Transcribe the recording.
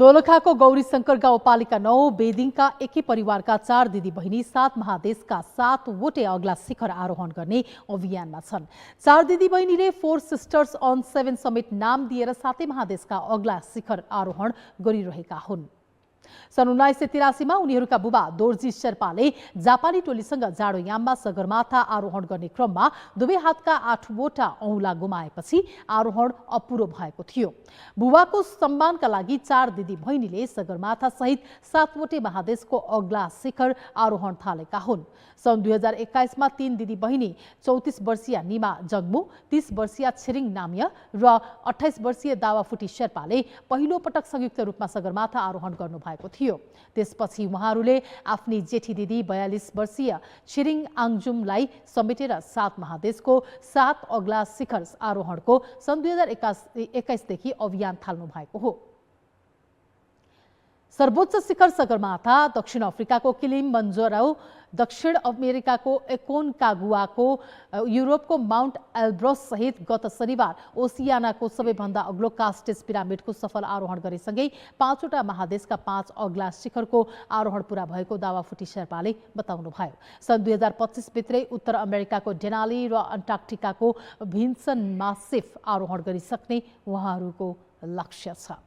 दोलखाको गौरीशंकर गाउँपालिका 9 बेदिङका एकै परिवारका 4 दिदी बहिनी 7 महादेशका 7 वटे अग्ला शिखर आरोहण गर्ने अभियानमा छन्। 4 दिदी बहिनीले 4 सिस्टर्स अन 7 समिट नाम दिएर 7 महादेशका अग्ला शिखर आरोहण गरिरहेका हुन्। सन् 1983 मा उनीहरूका बुबा दोर्जी शेर्पाले जापानी टोलीसँग जाडोयाममा सगरमाथा आरोहण गर्ने क्रममा दुवै हातका 8 वटा औँला गुमाएपछि आरोहण अपुरो भएको थियो। बुबाको सम्मानका लागि 4 दिदी बहिनीले सगरमाथा सहित 7 वटे महादेशको अग्ला शिखर आरोहण थालेका हुन्। सन् 2021 मा 3 दिदी बहिनी 34 वर्षीय निमा जङ्मु, 30 वर्षीय छिरिङ नाम्य र 28 वर्षीय दावाफुटी शेर्पाले पहिलो पटक संयुक्त रूपमा सगरमाथा आरोहण गर्नुभएको थियो। त्यसपछि उहाँहरूले आफ्नी जेठी दिदी 42 वर्षीय छिरिङ आङजुमलाई समेटेर 7 महादेशको 7 अग्ला शिखर आरोहणको सन् 2021 देखि अभियान थाल्नु भएको हो। सर्वोच्च शिखर सगरमाथा दक्षिण अफ्रिकाको किलिमन्जारो, दक्षिण अमेरिकाको एकोनकागुआको, युरोपको माउन्ट एल्ब्रस सहित गत शनिबार ओसियानाको सबैभन्दा अग्लो कास्टेस पिरामिडको सफल आरोहण गरेसँगै 5 वटा महादेशका 5 अग्ला शिखरको आरोहण पूरा भएको दावाफुटी शेर्पाले बताउनुभयो। सन् 2025 भित्रै उत्तर अमेरिकाको डेनाली र अन्टार्कटिकाको भिन्सन मासिफ आरोहण गरिसक्ने उहाँहरूको लक्ष्य छ।